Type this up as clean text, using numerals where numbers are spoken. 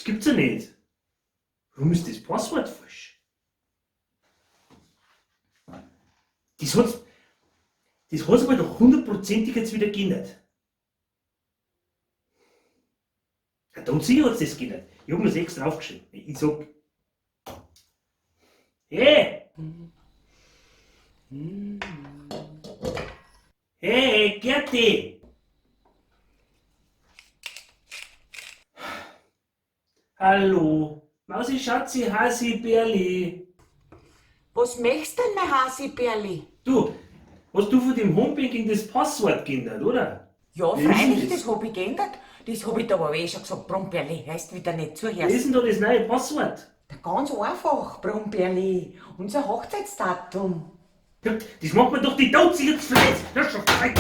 gibt's ja nicht. Warum ist das Passwort falsch? Das hat's, das hat's aber doch hundertprozentig jetzt wieder geändert. Ja, da sicher hat's das geändert. Ich hab mir's extra aufgeschrieben. Ich sag. Hey! Hey, Gerti! Hallo! Mausi, Schatzi, Hasi, Berli! Was möchtest denn, mein Hasi-Bärli? Du, hast du von dem Homebanking das Passwort geändert, oder? Ja, Wie ist denn freilich, das? das hab ich geändert. Das hab ich da aber eh schon gesagt, Brummbärli, heißt wieder nicht Wie zuhörst. ist denn da das neue Passwort? Da ganz einfach, Brummbärli. Unser Hochzeitsdatum. Ja, das macht man doch die Tod jetzt fleiß. Das ist schon frei.